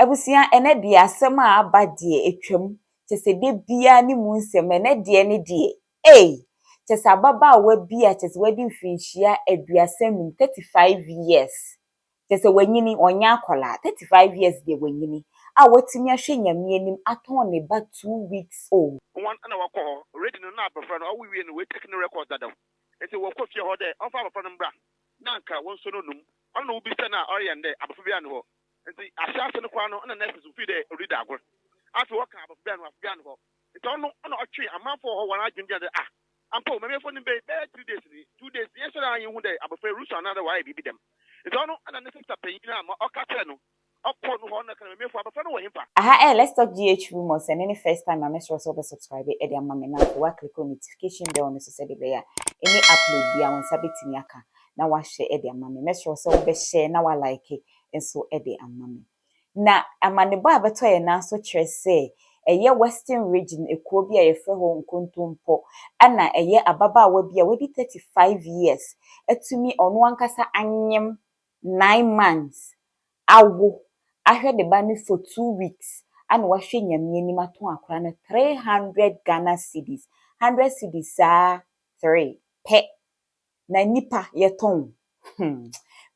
Abusua, ɛnɛ deɛ asɛm a aba deɛ atwam kyɛ sɛ de biara ne mu nsɛm. Ɛnɛ deɛ ne deɛ ei, kyɛ sɛ ababaawa bi a kyɛ sɛ wadi mfirinhyia 35, 35 years, kyɛ sɛ wanyini, ɔnyɛ akwadaa. 35 years deɛ wanyini a watumi ahwɛ Nyame anim atɔn ne ba 2 weeks old. Wɔn na wɔkɔ hɔ already no, na abɔfra no ɔwo wie no, wɔatake ne record dadaw, nti wɔkɔ fie hɔ dɛ ɔmfa abɔfra no mbra na anka wɔn nso no num ɔno na wobisa no a ɔreyɛ no dɛ abɔfra bi ano hɔ. Nti ahyɛ no koraa no, ɛna nurses fi dɛ ɔredi agor. Afei wɔka abɔfra bi ano, abɔfra bi ano hɔ, nti ɔno ɔna ɔtwe amanfoɔ hɔ wɔn adwene gyina dɛ, ah, ampa o, mɛmɛfo no bɛyɛ 3 days ni, 2 days yɛn sɔrɔ anyi hu dɛ abɔfra yi rusu anaadɛ wɔayɛ biribi dɛm. Nti ɔno ɛna ne sister panyin a ma ɔka kyerɛ no, ɔkɔ no hɔ na ka mɛmɛfo abɔfra no wɔ hemfa. Aha Let's Talk GH Rumors. Ɛne ne first time a, mesrɛ sɛ wobɛ subscribe ɛde ama me na afei woaclick on notification bell no so sɛde ɛbɛyɛ a ɛne upload bi a wo nsa bɛtumi aka na wahyɛ ɛde ama me. Mesrɛ sɛ wobɛhyɛ na walike nso ɛde ama me. Na amanebɔ a bɛtɔ yɛn nan so kyerɛ sɛ ɛyɛ Western Region, ekuo bi a yɛfrɛ hɔ Nkontompo, ɛna ɛyɛ ababaawa bi a wadi 35 years atumi ɔno ankasa anyem 9 months, awo, ahwɛ ne ba no for 2 weeks, ana wahwɛ Nyame anim atɔn akwadaa no 300 Ghana cedis, 100 cedis saa three pɛ na nipa yɛtɔn.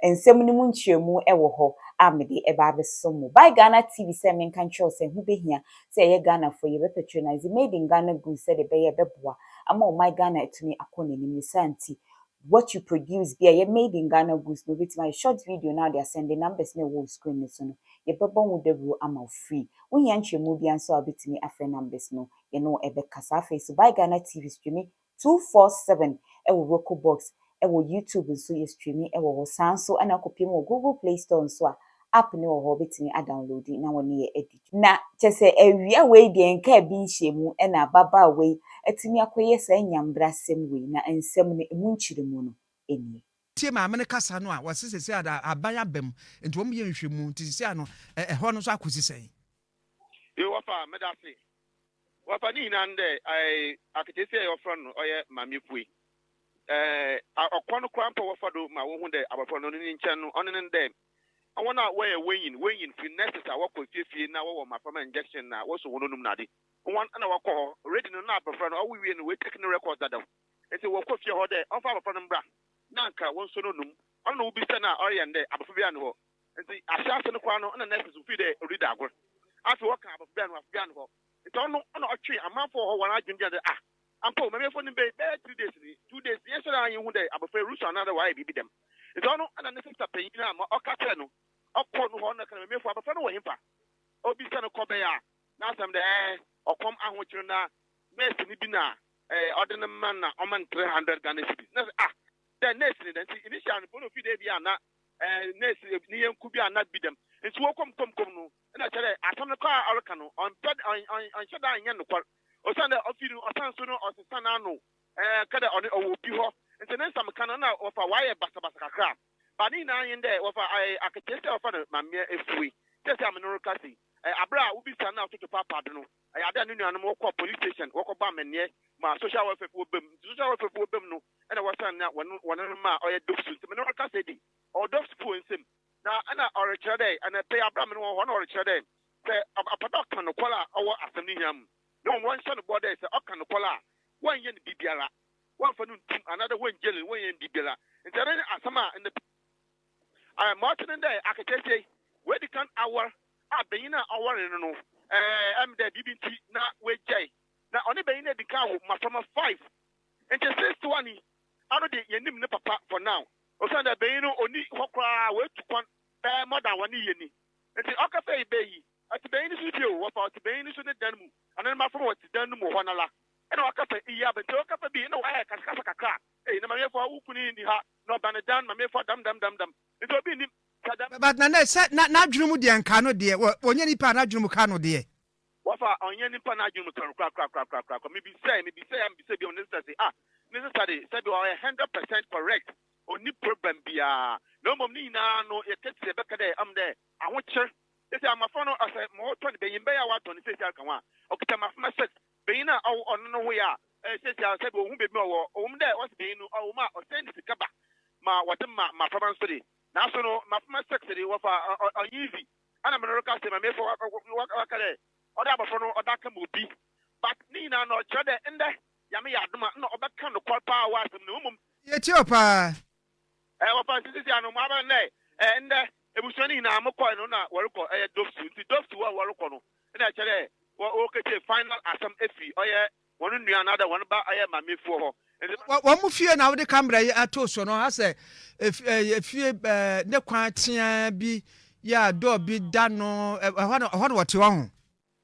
Nsɛm no mu nkyerɛmu wɔ hɔ a mede ɛba abɛso mo by Ghana TV sɛ menka nkyerɛw sɛ ho behia sɛ ɛyɛ Ghanafoɔ yɛbɛ patronize made in Ghana goods sɛde ɛbɛyɛ ɛbɛboa ama ɔman Ghana atumi akɔ n'anim. Ne saa nti, what you produce bi a ɛyɛ made in Ghana goods no, wobɛtumi ayɛ short video na wode asend numbers na ɛwɔ wo screen no so no, yɛbɛbɔ wo dawuro ama wo free. Wohia nkyerɛmu bi nso a, wobɛtumi afrɛ numbers no, yɛne wo ɛbɛkasa. Afei so, by Ghana TV streaming 247 ɛwɔ Roku box, ɛwɔ YouTube nso yɛ streaming ɛwɔ hɔ saa nso, ɛna akɔpie mu wɔ Google Play Store nso a, app ne wɔ hɔ, wobɛtumi adownload na wɔne yɛ adi. Na kyɛ sɛ awia wei deɛ nkaa bi nhyɛ mu, ɛna ababaawa yi atumi akɔyɛ saa nyambrasɛm wei, na nsɛm no emu nkyerɛmu no nie. Tie maame no kasa no a wɔse sɛsɛ ada aban aba mu, nti wɔn yɛ nhwɛmu, nti sɛsɛ ano ɛhɔ no nso akɔsi sɛn? Yo, wɔfa, meda ase. Wɔfa, ne nyinaa no dɛ aketesia a wɔfrɛ no ɔyɛ Maame Pue, ɔkɔ no koraa mpo wɔfa do ma wohu dɛ abɔfra no ne nkyɛn no, ɔno ne dɛ wɔn a wɔyɛ wɔnyin fi nurses a wɔkɔ fiefie na wɔwɔ mmaframa injection na wɔsɔ wɔn onum nade, wɔn na wɔkɔ hɔ already no, na abɔfra no ɔwo wie no, wɔatake ne record dadaw, nti wɔkɔ fie hɔ dɛ ɔmfa abɔfra no mbra na anka wɔn nso no num ɔno na wobisa no a ɔreyɛ no dɛ abɔfra bi ano hɔ. Nti ahyɛ ase no koraa no, ɛna nurses fi dɛ ɔredi agor. Afei wɔka abɔfra bi ano, abɔfra bi ano hɔ, nti ɔno ɔna ɔtwe amanfoɔ hɔ wɔn adwene gyina dɛ, ah, ampa o, mɛmɛfo no bɛyɛ 3 days ni, 2 days yɛn sɔrɔ anyi hu dɛ abɔfra yi rusu anaadɛ wɔayɛ biribi dɛm. Nti ɔno ɛna ne sister panyin a ma ɔka kyerɛ no, ɔkɔ no hɔ na ka mɛmɛfo abɔfra no wɔ hemfa. Obisa no kɔ bɛyɛ a n'asɛm dɛ ɔkɔm ahokyere na nurse ni bi na ɔde ne ma na ɔma no 300 Ghana cedis na sɛ, ah, dɛ nurse ni dɛ. Nti initial no pɔn ofi dɛ bi a na nurse ne yɛnku bi a na bi dɛm, nti wɔkɔm kɔm kɔm no, ɛna kyerɛ asɛm no kɔ a ɔreka no, ɔmpɛ ɔnhyɛ da anyɛ nokwar, ɔsan dɛ ɔfi no ɔsan so no ɔsesa n'ano kɛdɛ ɔne ɔwɔ obi hɔ, nti ne nsɛm ka no na wɔfa wayɛ basabasa kakra ba. Ne nyinaa nye dɛ wɔfa akakyɛ sɛ wɔfa no Maame Efue sɛ amene reka si abere a wobisa no a ɔtoto paapa do no, ɛyɛ ade a ne nuanom wɔkɔ police station wɔkɔbɔ amanneɛ ma social welfare fo bam. Nti social welfare fo bam no, ɛna wɔsan na wɔne no ma ɔyɛ DOVVSU. Nti mene reka sɛ di ɔwɔ DOVVSU fo nsam na ɛna ɔrekyerɛ dɛ ɛna pɛ abere a mene wɔ hɔ na ɔrekyerɛ dɛ sɛ apata ɔka nokware a ɔwɔ asɛm no hia mu na wɔn wɔnhyɛ no bɔ dɛ sɛ ɔka nokware a, wɔnyɛ no biribiara, wɔmfa no ntum anaadɛ wɔngyele no, wɔnyɛ no biribiara. Nti ɛno ne asɛm a ɛnɛ ma ɔte ne dɛ akɛkyɛsie wɔadi kan awar a banyin a ɔware no ɛm dɛ biribi nti na wɔagyae, na ɔne banyin no adi kan awo mmaframa five. Nti 61 yi ano de yɛnim ne papa for now, osiane dɛ banyin no ɔni hɔ koraa, wɔatu kwan bɛɛ more than wɔne yɛ ni. Nti ɔkasa yi bɛyi ɔte banyin no so fie o, wɔfa ɔte banyin no so ne dan mu ana ne mmaframa wɔte dan no mu wɔ hɔ nala, ɛna ɔkasa iyi aba. Nti ɔkasa bi na wɔayɛ kasakasa kakra eyi na mameɛfo wo kunu ni ha na ɔba ne dan mameɛfo dam dam dam dam, nti obi nim sɛ dam. But na sɛ na n'adwene mu deɛ nka no deɛ wɔnyɛ nipa a n'adwene mu ka no deɛ. Wɔfa, ɔnyɛ nipa n'adwene mu ka no kora kora kora kora kora. Mebisa mebisa ya mebisa bi ne sister sɛ, ah, ne sister de sɛbi ɔyɛ 100% correct, ɔni problem biara, na mmom ne nyinaa no yɛkɛti yɛbɛka dɛ dɛ ahokyere sɛsɛ amafra no ɔsɛ ma ɔtɔ ne bɛyin bɛyɛ a watɔ ne sɛsi aka ho a ɔkita mafra six, bɛyin a ɔwɔ ɔno no ho yɛ a sɛsi a sɛbi ohun beebi a ɔwɔ ɔwɔ mu dɛ ɔsɛ bɛyin no ɔwɔ mu a ɔsɛn ne sika ba ma wɔde ma mafra nso de, nanso no mafra six de wɔfa ɔnyɛ easy. Ana me no reka se Maame Efua waka dɛ ɔdze abɔfra no ɔdze akɛma obi but ne nyinaa no ɔkyerɛ dɛ ndɛ Nyame yɛ adom a nna ɔbɛka nokwar paa wɔ asɛm no mu mbom Yɛtie wo paa. Ɛɛ wɔfa nti sisi ano mo aba nnɛ ɛɛ ndɛ ebusua no nyinaa mo kɔɛ no na wɔrekɔ ɛyɛ dofsu nti dofsu hɔ a wɔrekɔ no na ɛkyɛ dɛ wɔ wɔrekɛtie final asɛm efi ɔyɛ wɔn nua anaadɛ wɔn ba ɔyɛ maame foɔ hɔ nti. Wɔn mo fie na wode camera yi ato so no asɛ efie ne kwan teaa bi yɛ a door bi da no ɛhɔ na ɛhɔ na wɔte wɔ ho.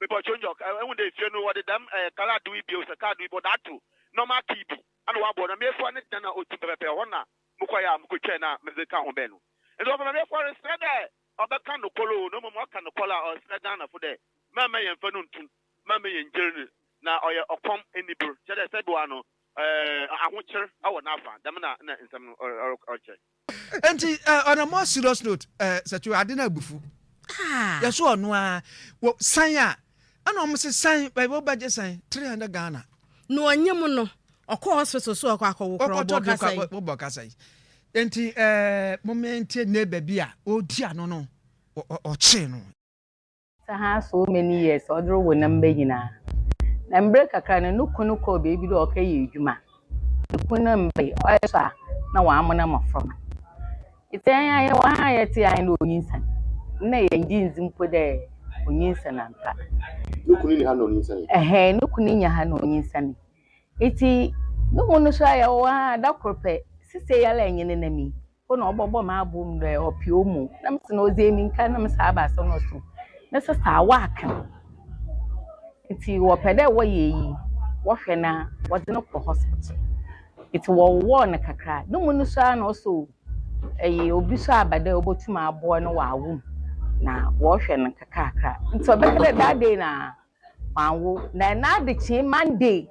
Mepɔtwo njɔk ehu dɛ efie no wɔde dɛm ɛɛ kalaado yi bio sɛ kaado yi bi wɔde ato normal key bi ana wɔabɔ na meefua ne dan a otsim pɛpɛpɛ hɔ na mokɔe a mokotwae na medze ka ho bɛn no. Ntsi wɔfa ma meefua reserɛ dɛ ɔbɛka nokwar o na mbom ɔka nokwar a ɔreserɛ Ghanafo dɛ mɛmma yɛmmfa no nntum, mɛmma yenngyer no na ɔyɛ ɔkɔm enyiber, kyerɛ dɛ sɛbew ano ahokyer wɔ n'afa, dɛm na nna nsɛm no ɔrekyerɛ. Enti eh, on a more serious note, eh, Sɛkyɛ ade no abufu. Yɛ so ɔno ara wɔ san a, ɛna wɔn se san, baabi wobɛgye san, 300 Ghana. Na ɔnyem no, ɔkɔ hospital so ɔkɔ akɔwo koraa, ɔbɔ kasa yi. Wobɔ kasa yi. Enti eh, momma neighbor bi a ɔredi ano no, ɔkyee no. Sɛ ha so many years a ɔdze rowo ne mba nyina. Na mber kakra no, no kun kɔr beebi dɛ ɔrekɛyɛ edwuma. No kun no mmbae, ɔyɛ so a na ɔamona mboframba. Ntsi hɛn a yɛwɔ ha a yɛtse ha dɛ onyinsan, nna yɛnngye nndzi mpo dɛ onyinsan ampa. No kun nnyi ha na onyinsanee? Ɛhɛn, no kun nnyi ha na onyinsanee. Ntsi no mu no so a yɛwɔ ha a, da kor pɛ, seseiara a enye no nam yi, Hɔ na ɔbɔbɔ m'abow mu dɛ ɔpɛ omo na mese no ɔdze emirika na mese aba asɛm no so ne sesa a ɔaka ntsi wɔpɛ dɛ wɔyɛ eyi wɔhwɛ no a wɔdze no kɔ hospital ntsi wɔwowɔɔ no kakra no mu no so ara na ɔse o ɛyɛ obi so aba dɛ obotum aboa no wɔ awo mu na wɔhwɛ no kakrakra ntsi ɔbɛyɛ dɛ that day na ɔannwo na n'adekyee Monday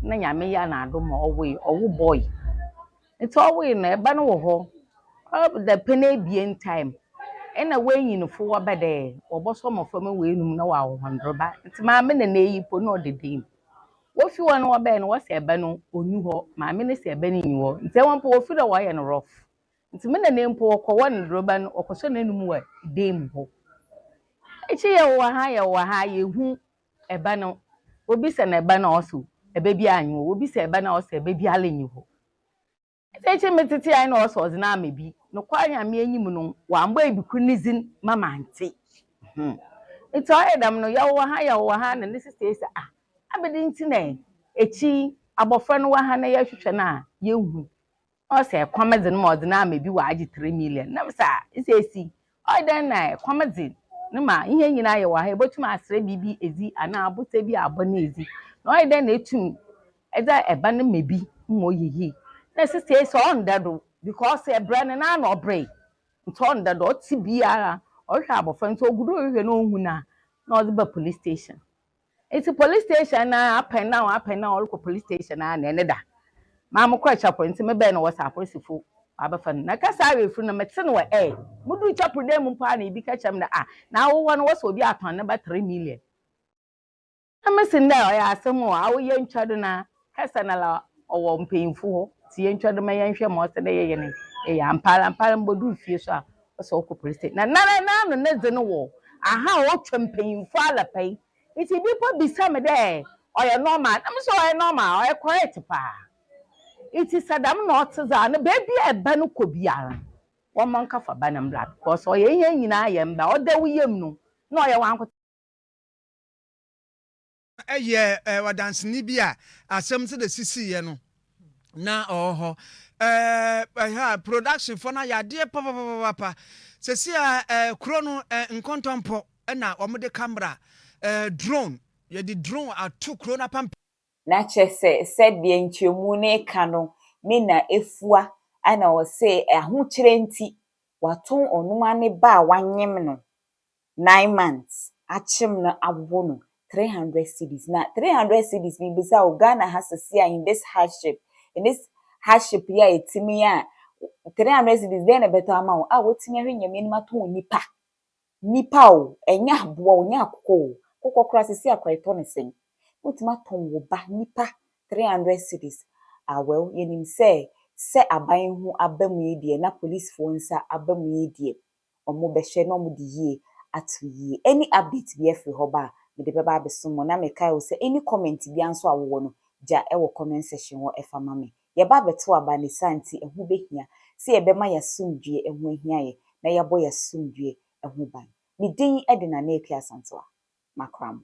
na Nyame yɛ n'adom ma ɔwoe ɔwo boy. Ntsi ɔwoe no, ba no wɔ hɔ dapɛn ebien time nna w'enyinfo wɔba dɛ wɔbɔsɔ mboframba woenum na wɔawo hɔn droba. Ntsi maame na n'eyi mpo nna ɔda dan mu. Wofi hɔ no wɔbae no wɔse ba no onnyi hɔ, maame no se ba no nnyi hɔ. Ntsi hɔn mpo wofi dɛ wɔyɛ no rough. Ntsi me nana mpo wɔkɔwɔ no droba no wɔkɔsɔ n'enum wɔ dan mu hɔ. Ekyir yɛwowɔ ha yɛwowɔ ha yehu ba no, wobisa no ba no a ɔse ba biara nnyi hɔ, wobisa ba no a ɔse ba biara nnyi hɔ. Ntsi ekyir metsetsee ara na ɔse ɔdze no ama bi. Nokwar Nyame enyim no, ɔammbɔ ebi kor ne dzin ma manntse. Hmm. Ntsi ɔyɛ dɛm no, yɛwowɔ ha yɛwowɔ ha na ne sister yi se ah, abɛdɛn ntsi na ekyir abɔfra no wɔ ha na yɛhwehwɛ no a yennhu. Ɔsɛ kɔm dze no ma ɔdze no ama bi ɔagye 3 million. Na mese ah, ese esi ɔyɛ dɛn na kɔm dze no ma hɛn nyina yɛwɔ ha yebotum asrɛ biribi edzi anaa abotɛ bi abɔ no edzi na ɔyɛ dɛn na etum edze ɛba no ma bi ma ɔyɛ yie. Na sesei sɛ ɔnnda do because brɛ no naa na ɔbrɛe ntsi ɔnnda do ɔtse biara ɔhwehwɛ abɔfra no ntsi ogu do rohwehwɛ na ohu no a na ɔdze ba police station. Ntsi police station no up and down up and down ɔrokɔ police station ara na ɛne da. Maa mokɔr chapel ntsi mebɛn no wɔ sɛ apolisifo wɔabɛfa no. Na kasa awerɛfir no metse no wɔ air. Mudur chapel dan mu mpo a na bi ka kyerɛ me dɛ ah na awo hɔ no wɔse obi atɔn ne ba 3 million. Na mese ndɛ ɔyɛ asɛm o awo yɛntwa do na kasa na la ɔwɔ mpanyimfo hɔ ntsi yɛntwa do ma yɛnhwɛ ma ɔsɛ dɛ yɛyɛ no yɛyɛ. Ampaara ampaara mubodur fie so a ɔsɛ ɔkɔ police station. Na nara n'ano ne dze no wɔ aha a otwa mpanyimfo alapa yi. Ntsi bi mpo bisa me dɛ ɔyɛ normal na mese ɔyɛ normal, ɔyɛ correct paa. Ntsi sɛ dɛm na ɔtse dze a no beebi a ɛba no kɔ biara wɔmma nkafa ba no mbra because ɔyɛ hɛn nyinaa yɛn ba, ɔda wo yamu no na ɔyɛ wankotsee. Yɛ ɔdanseni bi a asɛm sɛdeɛ sisiiɛ no na ɔwɔ hɔ. Ɛha production foɔ no ayɛ adeɛ papapapapa. Sɛsi a kuro no nkɔntɔmpɔ na wɔde camera, drone, yɛde drone ato kuro no apampam. Na kyerɛ sɛ sɛdeɛ nkyerɛmu no reka no, me na efua ɛna ɔse ahokyerɛ nti watɔn ɔno ara ne ba a wanyem no 9 months akyem no awo no 300 cedis. Na 300 cedis mibisa wo, Ghana ha sisi a in this hardship yi a yɛtumi a 300 cedis dɛn na ɛbɛtɔ ama wo a wotumi ahwɛ Nyame anim atɔn nipa nipa o, ɛnyɛ aboa o, ɛnyɛ akokɔ o, akokɔ koraa sisi akora ɛtɔ ne sɛn, wotumi atɔn wo ba nipa 300 cedis? Ah well, yɛnim sɛ aban ho aba mu yi deɛ na polisifoɔ nsa aba mu yi deɛ, wɔn bɛhwɛ na wɔde yie. ato yie. Any update biara firi hɔ ba a, mede bɛba abɛsom mo. Na mekae wo sɛ any comment biara nso a wowɔ no, gya wɔ comment section hɔ fa ma me. Yɛba abɛto aba ne saa nti ɛho bɛhia sɛ yɛbɛma yɛasomdwie ho ahia yɛ na yɛabɔ yɛasomdwie ho ban. Me din de Nana Akua Asantewaa. Makra mo.